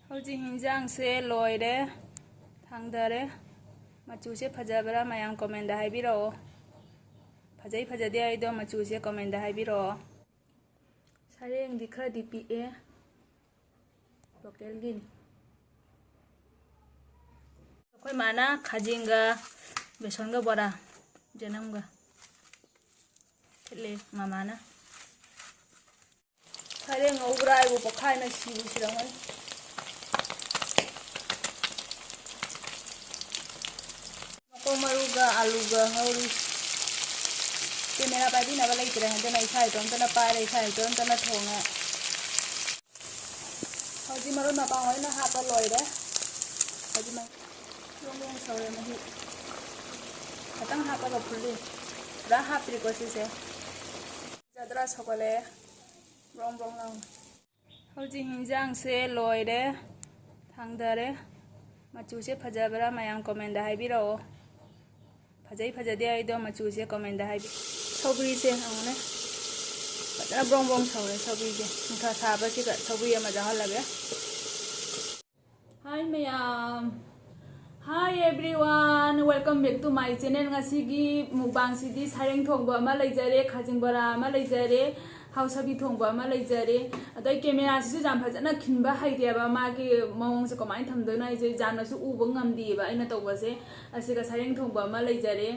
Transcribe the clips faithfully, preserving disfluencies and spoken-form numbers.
ꯍꯧꯖꯤꯛ ꯍꯤꯟꯖꯥꯡꯁꯦ ꯂꯣꯏꯔꯦ, ꯊꯥꯡꯗꯔꯦ꯫ ꯃꯆꯨꯁꯦ ꯐꯖꯕ꯭ꯔꯥ ꯃꯌꯥꯝ comment ꯍꯥꯏꯕꯤꯔꯛꯑꯣ꯫ ꯐꯖꯩ ꯐꯖꯗꯦ ꯍꯥꯏꯗꯣ ꯃꯆꯨꯁꯦ comment ꯍꯥꯏꯕꯤꯔꯛꯑꯣ꯫ ꯁꯔꯦꯡꯗꯤ ꯈꯔꯗꯤ ꯄꯤꯛꯑꯦ, local ꯒꯤꯅꯤ꯫ ꯑꯩꯈꯣꯏ ꯃꯥꯅ ꯈꯥꯖꯤꯡꯒ ꯕꯦꯁꯣꯟꯒ ꯕꯣꯔꯥ, ꯖꯅꯝꯒ ꯊꯤꯠꯂꯦ ꯃꯃꯥꯅ꯫ ꯁꯔꯦꯡ ꯉꯧꯕ꯭ꯔꯥ ꯍꯥꯏꯕꯨ ꯄꯣꯛꯈꯥꯏꯅ ꯁꯤꯕꯨ ꯁꯤꯔꯝꯒꯅꯤ꯫ ꯃꯀꯣꯛ ꯃꯔꯨꯒ ꯑꯂꯨꯒ ꯉꯧꯔꯤ꯫ Camera ꯄꯥꯏꯕꯤꯅꯕ ꯂꯩꯇ꯭ꯔꯦ, ꯑꯗꯨꯅ ꯏꯁꯥ ꯏꯇꯣꯝꯇꯅ ꯄꯥꯏꯔꯦ, ꯏꯁꯥ ꯏꯇꯣꯝꯇꯅ ꯊꯣꯡꯉꯦ꯫ ꯍꯧꯖꯤꯛ ꯃꯔꯣꯏ ꯃꯄꯥꯡ ꯂꯣꯏꯅ ꯍꯥꯞꯄ ꯂꯣꯏꯔꯦ꯫ ꯍꯧꯖꯤꯛ ꯃ-, ꯕ꯭ꯔꯣꯡ ꯕ꯭ꯔꯣꯡ ꯁꯧꯔꯦ ꯃꯍꯤ꯫ ꯈꯇꯪ ꯍꯥꯞꯄꯒ ꯐꯨꯜꯂꯤ꯫ ꯄꯨꯔꯥ ꯍꯥꯞꯇ꯭ꯔꯤꯀꯣ ꯁꯤꯁꯦ꯫ ꯖꯗ꯭ꯔꯥ ꯁꯧꯒꯠꯂꯛꯑꯦ꯫ ꯕ꯭ꯔꯣꯡ ꯕ꯭ꯔꯣꯡ ꯂꯥꯎꯅ꯫ ꯍꯧꯖꯤꯛ ꯍꯤꯟꯖꯥꯡꯁꯦ ꯂꯣꯏꯔꯦ, ꯊꯥꯡꯗꯔꯦ꯫ ꯃꯆꯨꯁꯦ ꯐꯖꯕ꯭ꯔꯥ ꯃꯌꯥꯝ comment ꯍꯥꯏꯕꯤꯔꯛꯑꯣ꯫ ꯐꯖꯩ ꯐꯖꯗꯦ ꯍꯥꯏꯗꯣ ꯃꯆꯨꯁꯦ comment ꯍꯥꯏꯕꯤ-, ꯁꯧꯒ꯭ꯔꯤꯁꯦ ꯍꯪꯉꯨꯅꯦ꯫ ꯐꯖꯅ ꯕ꯭ꯔꯣꯡ ꯕ꯭ꯔꯣꯡ ꯁꯧꯔꯦ ꯁꯧꯒ꯭ꯔꯤꯁꯦ꯫ ꯅꯨꯡꯁꯥ ꯁꯥꯕꯁꯤꯒ ꯁꯧꯒ꯭ꯔꯤ ꯑꯃ ꯆꯥꯍꯜꯂꯒꯦ꯫ Hi ꯃꯌꯥꯝ꯫ Hi everyone, welcome back to my channel. ꯉꯁꯤꯒꯤ mukbang ꯁꯤꯗꯤ ꯁꯔꯦꯡ ꯊꯣꯡꯕ ꯑꯃ ꯂꯩꯖꯔꯦ, ꯈꯥꯖꯤꯡ ꯕꯣꯔꯥ ꯑꯃ ꯂꯩꯖꯔꯦ, ꯍꯥꯎꯁꯕꯤ ꯊꯣꯡꯕ ꯑꯃ ꯂꯩꯖꯔꯦ꯫ ꯑꯗꯣ ꯑꯩ camera ꯁꯤꯁꯨ ꯌꯥꯝ ꯐꯖꯅ ꯈꯤꯟꯕ ꯍꯩꯇꯦꯕ, ꯃꯥꯒꯤ ꯃꯑꯣꯡꯁꯦ ꯀꯃꯥꯏꯅ ꯊꯝꯗꯣꯏꯅꯣ ꯑꯩꯁꯦ ꯌꯥꯝꯅꯁꯨ ꯎꯕ ꯉꯝꯗꯦꯕ ꯑꯩꯅ ꯇꯧꯕꯁꯦ꯫ ꯑꯁꯤꯒ ꯁꯔꯦꯡ ꯊꯣꯡꯕ ꯑꯃ ꯂꯩꯖꯔꯦ꯫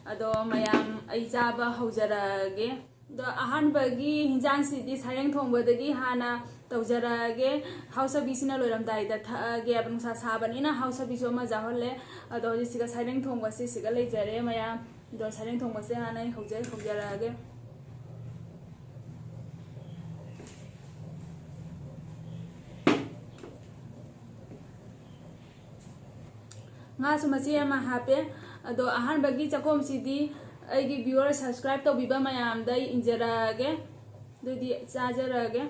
ꯑꯗꯣ ꯃꯌꯥꯝ ꯑꯩ ꯆꯥꯕ ꯍꯧꯖꯔꯛꯑꯒꯦ꯫ ꯑꯗꯣ ꯑꯍꯥꯟꯕꯒꯤ ꯍꯤꯟꯖꯥꯡꯁꯤꯗꯤ ꯁꯔꯦꯡ ꯊꯣꯡꯕꯗꯒꯤ ꯍꯥꯟꯅ ꯇꯧꯖꯔꯛꯑꯒꯦ꯫ ꯍꯥꯎꯁꯕꯤꯁꯤꯅ ꯂꯣꯏꯔꯝꯗꯥꯏꯗ ꯊꯛꯑꯒꯦ ꯍꯥꯏꯕ, ꯅꯨꯡꯁꯥ ꯁꯥꯕꯅꯤꯅ ꯍꯥꯎꯁꯕꯤꯁꯨ ꯑꯃ ꯆꯥꯍꯜꯂꯦ꯫ ꯑꯗꯣ ꯍꯧꯖꯤꯛ ꯁꯤꯒ ꯁꯔꯦꯡ ꯊꯣꯡꯕꯁꯤ ꯁꯤꯒ ꯂꯩꯖꯔꯦ ꯃꯌꯥꯝ꯫ ꯑꯗꯣ ꯁꯔꯦꯡ ꯊꯣꯡꯕꯁꯦ ꯍꯥꯟꯅ ꯑꯩ ꯍꯧꯖ-, ꯍꯧꯖꯔꯛꯑꯒꯦ꯫ ꯉꯥꯁꯨ ꯃꯆꯦꯠ ꯑꯃ ꯍꯥꯞꯄꯦ꯫ ꯑꯗꯣ ꯑꯍꯥꯟꯕꯒꯤ ꯆꯥꯛꯈꯣꯝꯁꯤꯗꯤ ꯑꯩꯒꯤ viewer subscribe ꯇꯧꯕꯤꯕ ꯃꯌꯥꯝꯗ ꯑꯩ ꯏꯟꯖꯔꯛꯑꯒꯦ꯫ ꯑꯗꯨꯗꯤ ꯆꯥꯖꯔꯛꯑꯒꯦ꯫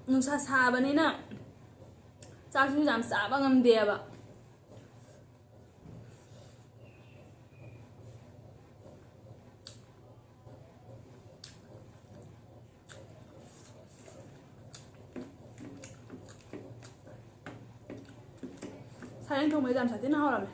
ꯅꯨꯡꯁꯥ ꯁꯥꯕꯅꯤꯅ ꯆꯥꯛꯁꯤꯁꯨ ꯌꯥꯝ ꯆꯥꯕ ꯉꯝꯗꯦꯕ꯫ ꯁꯔꯦꯡ ꯊꯣꯡꯕꯗꯤ ꯌꯥꯝ ꯁꯥꯊꯤꯅ ꯍꯥꯎꯔꯝꯃꯦ꯫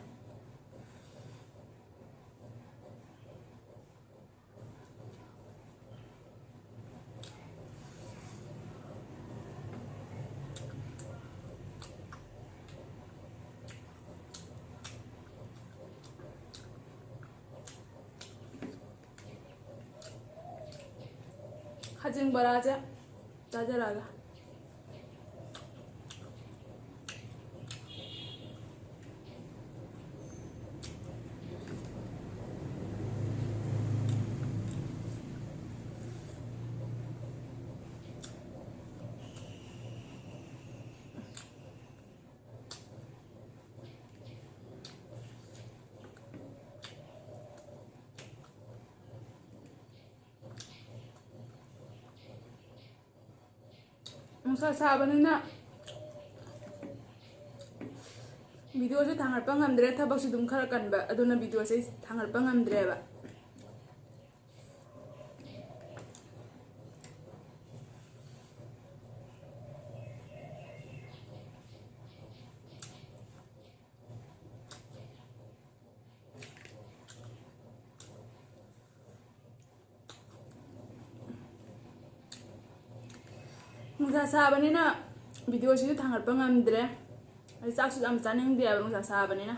ꯈꯥꯖꯤꯡ ꯕꯣꯔꯥꯁꯦ ꯆꯥꯖꯔꯛꯑꯒꯦ꯫ ꯅꯨꯡꯁꯥ ꯁꯥꯕꯅꯤꯅ ꯚꯤꯗꯤꯑꯣꯁꯦ ꯊꯥꯡꯒꯠꯄ ꯉꯝꯗ꯭ꯔꯦ꯫ ꯊꯕꯛꯁꯨ ꯑꯗꯨꯝ ꯈꯔ ꯀꯟꯕ, ꯑꯗꯨꯅ ꯚꯤꯗꯤꯑꯣꯁꯦ ꯑꯩ ꯊꯥꯡꯒꯠꯄ ꯉꯝꯗ꯭ꯔꯦꯕ꯫ ꯅꯨꯡꯁꯥ ꯁꯥꯕꯅꯤꯅ ꯚꯤꯗꯤꯑꯣꯁꯤꯁꯨ ꯊꯥꯡꯒꯠꯄ ꯉꯝꯗ꯭ꯔꯦ꯫ ꯑꯩ ꯆꯥꯛꯁꯨ ꯌꯥꯝ ꯆꯥꯅꯤꯡꯗꯦꯕ ꯅꯨꯡꯁꯥ ꯁꯥꯕꯅꯤꯅ꯫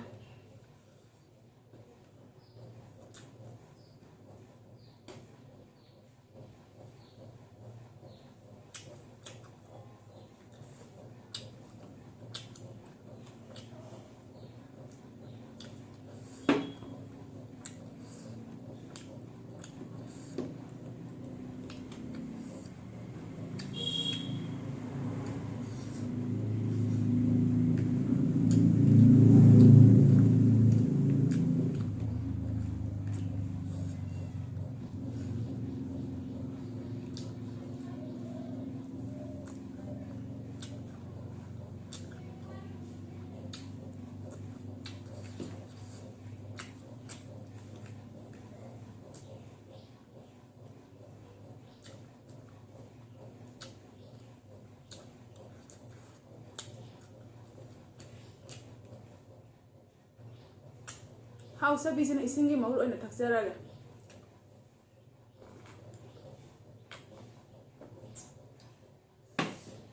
ꯍꯥꯎꯁꯕꯤꯁꯤꯅ ꯏꯁꯤꯡꯒꯤ ꯃꯍꯨꯠ ꯑꯣꯏꯅ ꯊꯛꯆꯔꯒꯦ꯫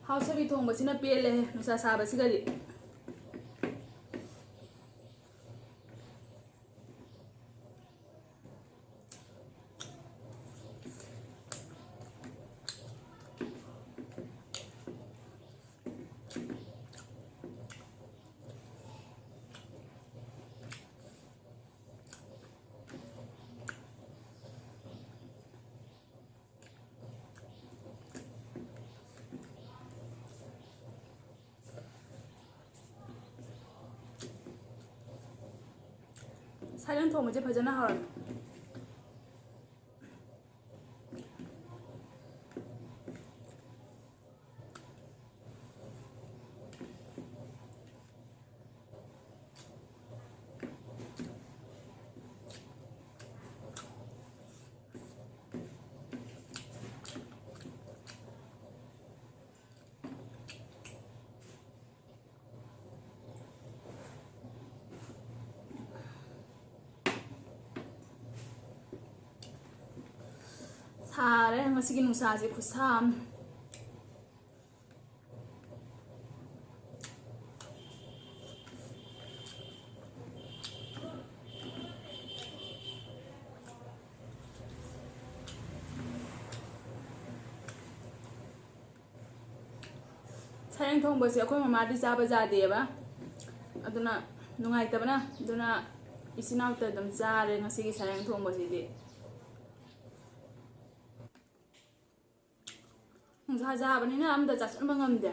ꯍꯥꯎꯁꯕꯤ ꯊꯣꯡꯕꯁꯤꯅ ꯄꯦꯜꯂꯦ ꯅꯨꯡꯁꯥ ꯁꯥꯕꯁꯤꯒꯗꯤ꯫ ꯁꯥꯏꯔꯦꯟ ꯊꯣꯡꯕꯁꯦ ꯐꯖꯅ ꯍꯥꯎꯔꯝꯃꯦ꯫ ꯁꯥꯔꯦ ꯉꯁꯤꯒꯤ ꯅꯨꯡꯁꯥꯁꯦ ꯈꯨꯠꯁꯥ ꯑꯃ꯫ ꯁꯔꯦꯡ ꯊꯣꯡꯕꯁꯦ ꯑꯩꯈꯣꯏ ꯃꯃꯥꯗꯤ ꯆꯥꯕ ꯌꯥꯗꯦꯕ, ꯑꯗꯨꯅ ꯅꯨꯡꯉꯥꯏꯇꯕꯅ, ꯑꯗꯨꯅ ꯏꯆꯤꯟ ꯏꯅꯥꯎꯇ ꯑꯗꯨꯝ ꯆꯥꯔꯦ ꯉꯁꯤꯒꯤ ꯁꯔꯦꯡ ꯊꯣꯡꯕꯁꯤꯗꯤ꯫ ꯅꯨꯡꯁꯥ ꯁꯥꯕꯅꯤꯅ ꯑꯝꯇ ꯆꯥꯁꯤꯟꯕ ꯉꯝꯗꯦ꯫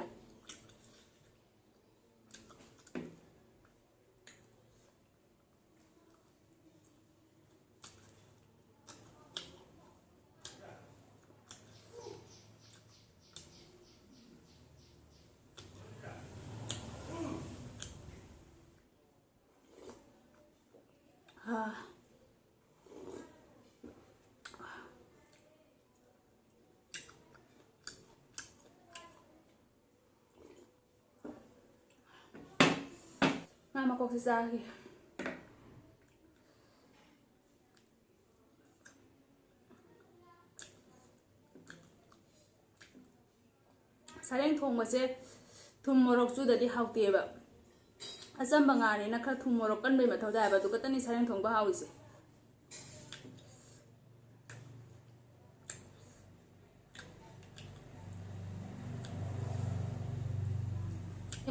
ꯉꯥ ꯃꯀꯣꯛꯁꯦ ꯆꯥꯒꯦ꯫ ꯊꯣꯡꯕꯁꯦ ꯊꯨꯝ ꯃꯣꯔꯣꯛ ꯆꯨꯗꯗꯤ ꯍꯥꯎꯇꯦꯕ꯫ ꯑꯆꯝꯕ ꯉꯥꯅꯤꯅ ꯈꯔ ꯊꯨꯝ ꯃꯣꯔꯣꯛ ꯀꯟꯕꯩ ꯃꯊꯧ ꯇꯥꯏꯕ, ꯑꯗꯨ ꯈꯛꯇꯅꯤ ꯁꯔꯦꯡ ꯊꯣꯡꯕ ꯍꯥꯎꯔꯤꯁꯦ꯫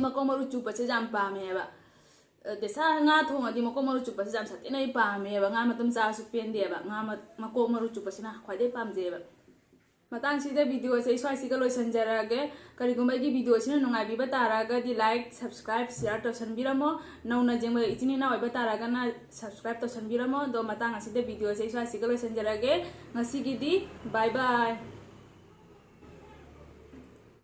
ꯃꯀꯣꯛ ꯃꯔꯨ ꯆꯨꯞꯄꯁꯦ ꯌꯥꯝ ꯄꯥꯝꯃꯦꯕ꯫ ꯑꯗ ꯁꯥ ꯉꯥ ꯊꯣꯡꯉꯗꯤ ꯃꯀꯣꯛ ꯃꯔꯨ ꯆꯨꯞꯄꯁꯦ ꯌꯥꯝ ꯁꯥꯊꯤꯅ ꯑꯩ ꯄꯥꯝꯃꯦꯕ꯫ ꯉꯥ ꯃꯇꯨꯝ ꯆꯥꯔꯁꯨ ꯄꯦꯟꯗꯦꯕ꯫ ꯉꯥ ꯃ-, ꯃꯀꯣꯛ ꯃꯔꯨ ꯆꯨꯞꯄꯁꯤꯅ ꯈ꯭ꯋꯥꯏꯗꯩ ꯄꯥꯝꯖꯩꯑꯕ꯫ ꯃꯇꯥꯡꯁꯤꯗ ꯚꯤꯗꯤꯑꯣꯁꯦ ꯑꯩ ꯁ꯭ꯋꯥꯏꯁꯤꯒ ꯂꯣꯏꯁꯤꯟꯖꯔꯛꯑꯒꯦ꯫ ꯀꯔꯤꯒꯨꯝꯕ ꯑꯩꯒꯤ ꯚꯤꯗꯤꯑꯣꯁꯤꯅ ꯅꯨꯡꯉꯥꯏꯕꯤꯕ ꯇꯥꯔꯒꯗꯤ like, subscribe, share ꯇꯧꯁꯟꯕꯤꯔꯝꯃꯣ꯫ ꯅꯧꯅ ꯌꯦꯡꯕ ꯏꯆꯤꯟ ꯏꯅꯥꯎ ꯑꯣꯏꯕ ꯇꯥꯔꯒꯅ subscribe ꯇꯧꯁꯟꯕꯤꯔꯝꯃꯣ꯫ ꯑꯗꯣ ꯃꯇꯥꯡ ꯑꯁꯤꯗ ꯚꯤꯗꯤꯑꯣꯁꯦ ꯑꯩ ꯁ꯭ꯋꯥꯏꯁꯤꯒ ꯂꯣꯏꯁꯤꯟꯖꯔꯒꯦ꯫ ꯉꯁꯤꯒꯤꯗꯤ bye bye꯫